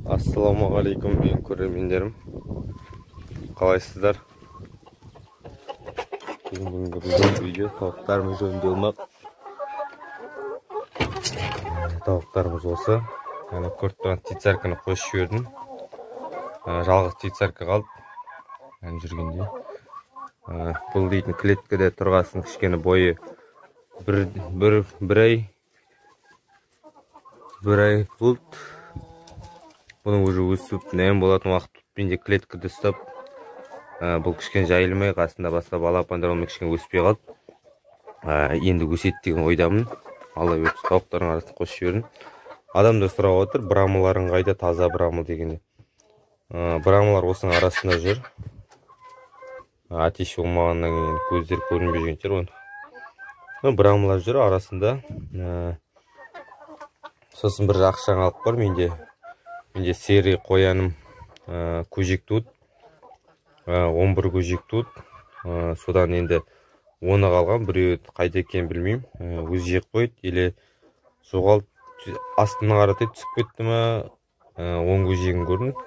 Ассалаумағалейкум менің көрермендерім. Қалайсыздар? Бүгінгі біздің видео тауықтарымыз жөнінде болмақ. Тауықтарымыз осы. Ана көріп тұрған тицарканы қосып жібердім. Жалғыз тицарка қалды. Ана жүргенде. Бұл дейтін клеткада тұрғасын кішкене бойы бір ай болды. Бұның уже өсіп нәм болатын уақыт менде клеткада ұстап, бұл кішкене жайылмай, қасында басқа балапандар онымен кішкене өспей қалды. Енді өседі деген ойдамын. Алла бұйыртса тауықтардың арасын қосып жібердім. Адамдар сұрап отыр, брамыларың қайда, таза брамыл дегенде. Брамылар осының арасында жүр. Атеш болмағаннан кейін көздері көрінбей жүрген шығар оны. Брамылар жүр арасында. Сосын бір жақсы жаңалық бар менде. Менде серый қояным, көжек туды. 11 көжек туды. Содан енді оны қалған, біреуі қайда екенін білмеймін. Өзі жеп қойды, или жоғалып, астына қаратай түсіп кетті ме? 10 көжегін көрдім.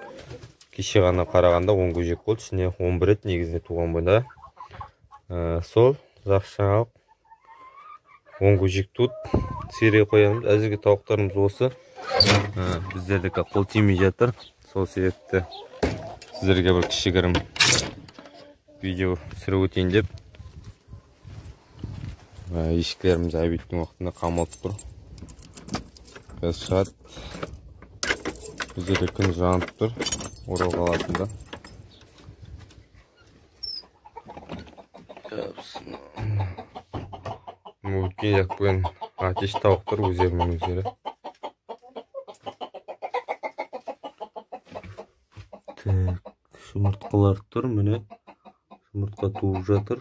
Кеше ғана қарағанда 10 көжек болды, ішінде 11 еді негізінде туған бойында. Сол жақсы жаңалық. 10 көжек туды. Серый қоянымыз, әзірге тауықтарымыз осы. Біздердікі қол тимей жатыр. Сол себепті сіздерге бір кішігірім видео түсіріп өтейін деп. Ешкілеріміз обедтің уақытында қамалып тұр. Қазір шығады. Біздерде күн жанып тұр Орал қаласында. Өткен жақ бүгін атеш тауықтар өздерімен өздері. Так, жұмыртқалар тұр, міне. Жұмыртқа туып жатыр.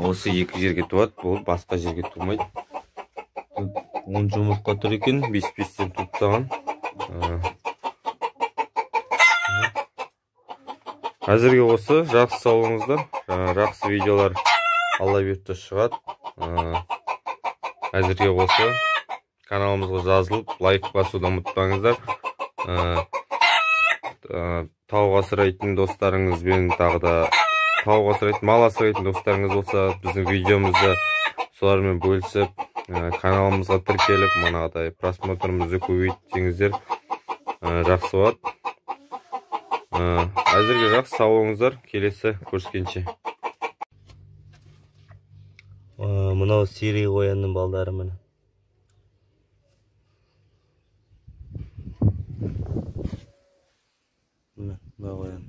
Осы екі жерге туады, бұл басқа жерге тумайды. 10 жұмыртқа тұр екен, 5-5-тен туып тастаған. Әзірге осы, жақсы сау болыңыздар. Жақсы видеолар Алла бұйыртса шығады. Әзірге осы. Каналымызға жазылып, лайк басуды ұмытпаңыздар. Тауық асырайтын достарыңызбен тағы да тауық асырайтын, мал асырайтын достарыңыз болса, біздің видеомызды солармен бөлісіп, каналымызға тіркеліп, манағыдай просмотрымызды көбейтсеңіздер, жақсы болады. Әзірге жақсы, сау болыңыздар. Келесі көріскенше. Мынау серый қоянның балдары міне. Міне, мына қоян.